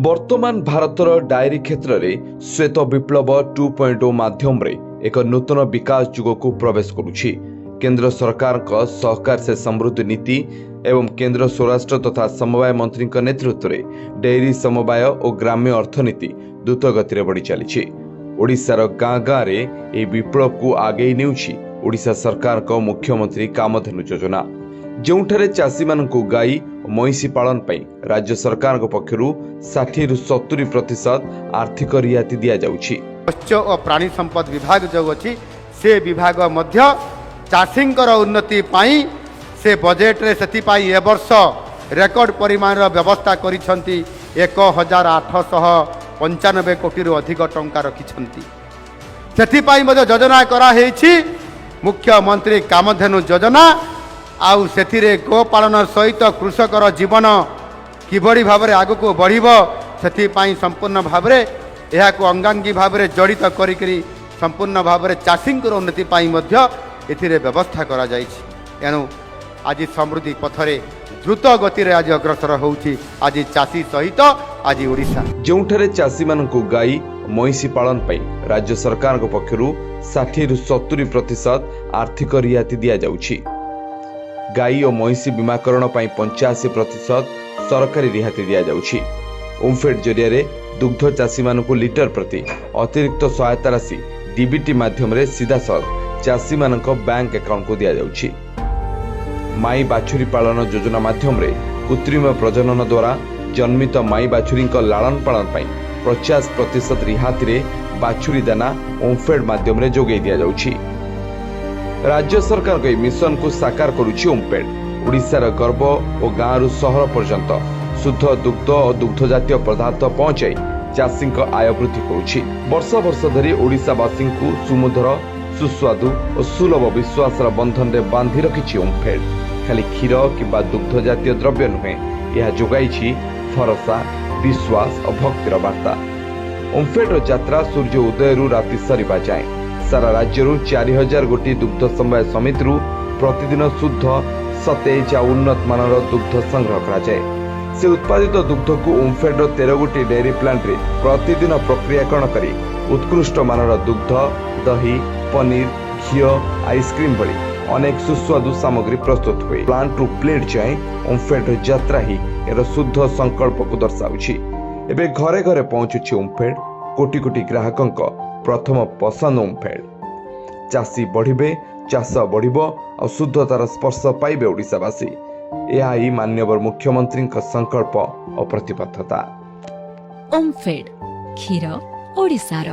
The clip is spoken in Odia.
ବର୍ତ୍ତମାନ ଭାରତର ଡାଏରୀ କ୍ଷେତ୍ରରେ ଶ୍ୱେତ ବିପ୍ଳବ 2.0 ମାଧ୍ୟମରେ ଏକ ନୂତନ ବିକାଶ ଯୁଗକୁ ପ୍ରବେଶ କରୁଛି। କେନ୍ଦ୍ର ସରକାରଙ୍କ ସହକାର ସେ ସମୃଦ୍ଧି ନୀତି ଏବଂ କେନ୍ଦ୍ର ସ୍ୱରାଷ୍ଟ୍ର ତଥା ସମବାୟ ମନ୍ତ୍ରୀଙ୍କ ନେତୃତ୍ୱରେ ଡେଇରୀ ସମବାୟ ଓ ଗ୍ରାମ୍ୟ ଅର୍ଥନୀତି ଦ୍ରୁତ ଗତିରେ ବଢ଼ି ଚାଲିଛି। ଓଡ଼ିଶାର ଗାଁ ଗାଁରେ ଏହି ବିପ୍ଳବକୁ ଆଗେଇ ନେଉଛି ଓଡ଼ିଶା ସରକାରଙ୍କ ମୁଖ୍ୟମନ୍ତ୍ରୀ କାମଧେନୁ ଯୋଜନା, ଯେଉଁଠାରେ ଚାଷୀମାନଙ୍କୁ ଗାଈ ଓ ମଇଁଷି ପାଳନ ପାଇଁ ରାଜ୍ୟ ସରକାରଙ୍କ ପକ୍ଷରୁ 60ରୁ 70% ଆର୍ଥିକ ରିହାତି ଦିଆଯାଉଛି। ମତ୍ସ୍ୟ ଓ ପ୍ରାଣୀ ସମ୍ପଦ ବିଭାଗ ଯେଉଁ ଅଛି, ସେ ବିଭାଗ ମଧ୍ୟ ଚାଷୀଙ୍କର ଉନ୍ନତି ପାଇଁ ସେ ବଜେଟରେ ସେଥିପାଇଁ ଏ ବର୍ଷ ରେକର୍ଡ ପରିମାଣର ବ୍ୟବସ୍ଥା କରିଛନ୍ତି। 1895 କୋଟିରୁ ଅଧିକ ଟଙ୍କା ରଖିଛନ୍ତି। ସେଥିପାଇଁ ମଧ୍ୟ ଯୋଜନା କରାହେଇଛି, ମୁଖ୍ୟମନ୍ତ୍ରୀ କାମଧେନୁ ଯୋଜନା। ଆଉ ସେଥିରେ ଗୋପାଳନ ସହିତ କୃଷକର ଜୀବନ କିଭଳି ଭାବରେ ଆଗକୁ ବଢ଼ିବ, ସେଥିପାଇଁ ସମ୍ପୂର୍ଣ୍ଣ ଭାବରେ ଏହାକୁ ଅଙ୍ଗାଙ୍ଗୀ ଭାବରେ ଜଡ଼ିତ କରିକରି ସମ୍ପୂର୍ଣ୍ଣ ଭାବରେ ଚାଷୀଙ୍କର ଉନ୍ନତି ପାଇଁ ମଧ୍ୟ ଏଥିରେ ବ୍ୟବସ୍ଥା କରାଯାଇଛି। ଏଣୁ ଆଜି ସମୃଦ୍ଧି ପଥରେ ଦ୍ରୁତ ଗତିରେ ଆଜି ଅଗ୍ରସର ହେଉଛି, ଆଜି ଚାଷୀ ସହିତ ଆଜି ଓଡ଼ିଶା। ଯେଉଁଠାରେ ଚାଷୀମାନଙ୍କୁ ଗାଈ ଓ ମଇଁଷି ପାଳନ ପାଇଁ ରାଜ୍ୟ ସରକାରଙ୍କ ପକ୍ଷରୁ 60ରୁ 70% ଆର୍ଥିକ ରିହାତି ଦିଆଯାଉଛି। ଗାଈ ଓ ମଇଁଷି ବୀମାକରଣ ପାଇଁ 85% ସରକାରୀ ରିହାତି ଦିଆଯାଉଛି। ଓମ୍ଫେଡ୍ ଜରିଆରେ ଦୁଗ୍ଧ ଚାଷୀମାନଙ୍କୁ ଲିଟର ପ୍ରତି ଅତିରିକ୍ତ ସହାୟତା ରାଶି ଡିବିଟି ମାଧ୍ୟମରେ ସିଧାସଳଖ ଚାଷୀମାନଙ୍କ ବ୍ୟାଙ୍କ ଆକାଉଣ୍ଟକୁ ଦିଆଯାଉଛି। ମାଇ ବାଛୁରୀ ପାଳନ ଯୋଜନା ମାଧ୍ୟମରେ କୃତ୍ରିମ ପ୍ରଜନନ ଦ୍ୱାରା ଜନ୍ମିତ ମାଇ ବାଛୁରୀଙ୍କ ଲାଳନ ପାଳନ ପାଇଁ 50% ରିହାତିରେ ବାଛୁରୀ ଦାନା ଓମ୍ଫେଡ୍ ମାଧ୍ୟମରେ ଯୋଗାଇ ଦିଆଯାଉଛି। ରାଜ୍ୟ ସରକାରଙ୍କ ଏହି ମିଶନକୁ ସାକାର କରୁଛି ଓମ୍ଫେଡ୍। ଓଡ଼ିଶାର ଗର୍ବ ଓ ଗାଁରୁ ସହର ପର୍ଯ୍ୟନ୍ତ ଶୁଦ୍ଧ ଦୁଗ୍ଧ ଓ ଦୁଗ୍ଧଜାତୀୟ ପଦାର୍ଥ ପହଞ୍ଚାଇ ଚାଷୀଙ୍କ ଆୟ ବୃଦ୍ଧି କରୁଛି। ବର୍ଷ ବର୍ଷ ଧରି ଓଡ଼ିଶାବାସୀଙ୍କୁ ସୁମଧୁର, ସୁସ୍ୱାଦୁ ଓ ସୁଲଭ ବିଶ୍ୱାସର ବନ୍ଧନରେ ବାନ୍ଧି ରଖିଛି ଓମ୍ଫେଡ୍। ଖାଲି କ୍ଷୀର କିମ୍ବା ଦୁଗ୍ଧ ଜାତୀୟ ଦ୍ରବ୍ୟ ନୁହେଁ, ଏହା ଯୋଗାଇଛି ଭରସା, ବିଶ୍ୱାସ ଓ ଭକ୍ତିର ବାର୍ତ୍ତା। ଓମ୍ଫେଡ୍ର ଯାତ୍ରା ସୂର୍ଯ୍ୟ ଉଦୟରୁ ରାତି ସରିବା ଯାଏଁ। ସାରା ରାଜ୍ୟରୁ 4000 ଗୋଟି ଦୁଗ୍ଧ ସମବାୟ ସମିତିରୁ ପ୍ରତିଦିନ ଶୁଦ୍ଧ, ସତେଜ ଆଉ ଉନ୍ନତ ମାନର ଦୁଗ୍ଧ ସଂଗ୍ରହ କରାଯାଏ। ସେ ଉତ୍ପାଦିତ ଦୁଗ୍ଧକୁ ଓମ୍ଫେଡ୍ର 13 ଗୋଟି ଡେୟାରୀ ପ୍ଲାଣ୍ଟରେ ପ୍ରତିଦିନ ପ୍ରକ୍ରିୟାକରଣ କରି ଉତ୍କୃଷ୍ଟ ମାନର ଦୁଗ୍ଧ, ଦହି, ପନିର, ଘିଅ, ଆଇସ୍କ୍ରିମ୍ ଭଳି ଅନେକ ସୁସ୍ୱାଦୁ ସାମଗ୍ରୀ ପ୍ରସ୍ତୁତ ହୁଏ। ପ୍ଲାଣ୍ଟରୁ ପ୍ଲେଟ୍ ଯାଏଁ ଓମ୍ଫେଡ୍ର ଯାତ୍ରା ହିଁ ଏହାର ଶୁଦ୍ଧ ସଂକଳ୍ପକୁ ଦର୍ଶାଉଛି। ଏବେ ଘରେ ଘରେ ପହଞ୍ଚୁଛି ଓମ୍ଫେଡ୍। କୋଟି କୋଟି ଗ୍ରାହକଙ୍କ ପ୍ରଥମ ପସନ୍ଦ ଓମ୍ଫେଡ୍। ଚାଷୀ ବଢ଼ିବେ, ଚାଷ ବଢ଼ିବ ଆଉ ଶୁଦ୍ଧତାର ସ୍ପର୍ଶ ପାଇବେ ଓଡ଼ିଶାବାସୀ। ଏହା ହିଁ ମାନ୍ୟବର ମୁଖ୍ୟମନ୍ତ୍ରୀଙ୍କ ସଂକଳ୍ପ ଓ ପ୍ରତିବଦ୍ଧତା। ଓମ୍ଫେଡ୍, କ୍ଷୀର ଓଡ଼ିଶାର।